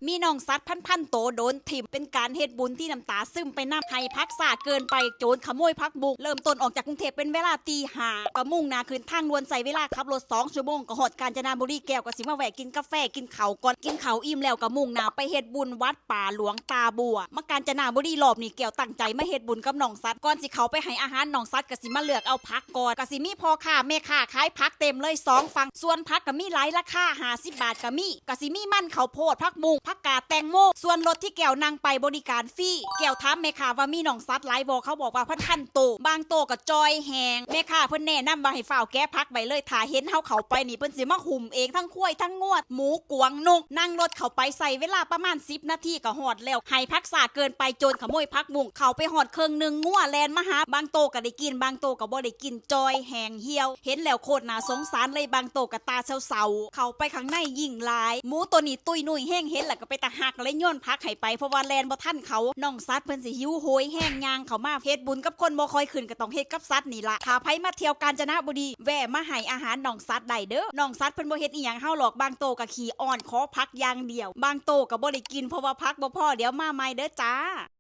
ມີນ້ອງສັດພັນໆໂຕໂດນຖິ້ມ ເປັນການເຮັດບຸນທີ່ນ້ຳຕາຊຶມໄປນຳ. ໃຫ້ຜັກຊ້າເກີນໄປ ໂຈນຂະໂມຍຜັກບຸ້ງ. ເລີ່ມຕົ້ນອອກຈາກກຸງເທບເປັນເວລາຕີຫ້າ ກໍມຸ່ງໜ້າຂຶ້ນທາງດ່ວນ ໃຊ້ເວລາຂັບລົດສອງຊົ່ວໂມງ ກໍຮອດການຈະນະບູລີ. ແກ້ວກໍຊິມາແວະກິນກາແຟ ກິນເຂົ້າກ່ອນ. ກິນເຂົ້າອີ່ມແລ້ວກໍມຸ່ງໜ້າໄປເຮັດບຸນວັດປ່າຫຼວງຕາບົວ. ມາການຈະນະບູລີ ລອບນີ້ແກ້ວຕັ້ງໃຈມາເຮັດບຸນກັບນ້ອງສັດ. ກ່ອນຊິເຂົ້າໄປໃຫ້ອາຫານນ້ອງສັດ ກໍຊິມາເລືອກເອົາຜັກກ່ອນ. ກໍຊິມີພໍ່ຄ້າແມ່ຄ້າຂາຍຜັກເຕັມເລີຍສອງຝັ່ງ. ສ່ວນຜັກກໍມີຫຼາຍລາຄາ ຫ້າສິບບາດກໍມີ. ກໍຊິມີມັນເຂົ້າໂພດ, ຜັກບຸ້ງ, ຜັກກາດ, ແຕງໂມ. ສ່ວນລົດທີ່ແກ້ວນັ່ງໄປບໍລິການຟຣີ. ແກ້ວຖາມແມ່ຄ້າວ່າມີນ້ອງສັດຫຼາຍບໍ່? ເຂົາບອກວ່າພັນໆໂຕ, ບາງໂຕກໍຈ່ອຍແຮງ. ແມ່ຄ້າເພິ່ນແນະນຳວ່າໃຫ້ຟ້າວແກະຜັກໄວ້ເລີຍ, ຖ້າເຫັນເຮົາເຂົ້າໄປນີ້ ເພິ່ນຊິມາຫຸ້ມເອງ ທັງຄວາຍ ທັງງົວ, ໝູ, ກວາງ, ນົກ. ນັ່ງລົດເຂົ້າໄປໃຊ້ເວລາປະມານສິບນາທີກໍຮອດແລ້ວ. ໃຫ້ຜັກຊ້າເກີນໄປ ໂຈນຂະໂມຍຜັກບຸ້ງ. ເຂົ້າໄປຮອດເຄິ່ງໜຶ່ງ ງົວແລ່ນມາຫາ, ບາງໂຕກໍໄດ້ກິນ ບາງໂຕກໍບໍ່ໄດ້ກິນ, ຈ່ອຍແຮງຫ່ຽວ. ເຫັນແລ້ວໂຄດໜ້າສົງສານເລີຍ, ບາງໂຕກໍຕາເສົ້າໆ. ເຂົ້າໄປຂ້າງໃນຍິ່ງຫຼາຍ. ໝູໂຕນີ້ຕຸ້ຍນຸ້ຍແຮງ, ເຫັນແລ້ວກໍເປັນຕາຮັກ, ເລີຍໂຍນຜັກໃຫ້ໄປ ເພາະວ່າແລ່ນບໍ່ທັນເຂົາ. ນ້ອງສັດເພິ່ນຊິຫິວໂຫຍແຮງ, ຍ່າງເຂົ້າມາ. ເຮັດບຸນກັບຄົນບໍ່ຄ່ອຍຂຶ້ນ ກໍຕ້ອງເຮັດກັບສັດນີ້ລະ. ຖ້າໃຜມາທ່ຽວການຈະນະບູລີ ແວະມາໃຫ້ອາຫານນ້ອງສັດໄດ້ເດີ້. ນ້ອງສັດເພິ່ນບໍ່ເຮັດອີ່ຫຍັງເຮົາຫຼອກ, ບາງໂຕກໍຂີ້ອ້ອນ ຂໍຜັກຢ່າງດຽວ, ບາງໂຕກໍບໍ່ໄດ້ກິນ ເພາະວ່າຜັກບໍ່ພໍ. ດຽວມາໃໝ່ເດີ້ຈ້າ.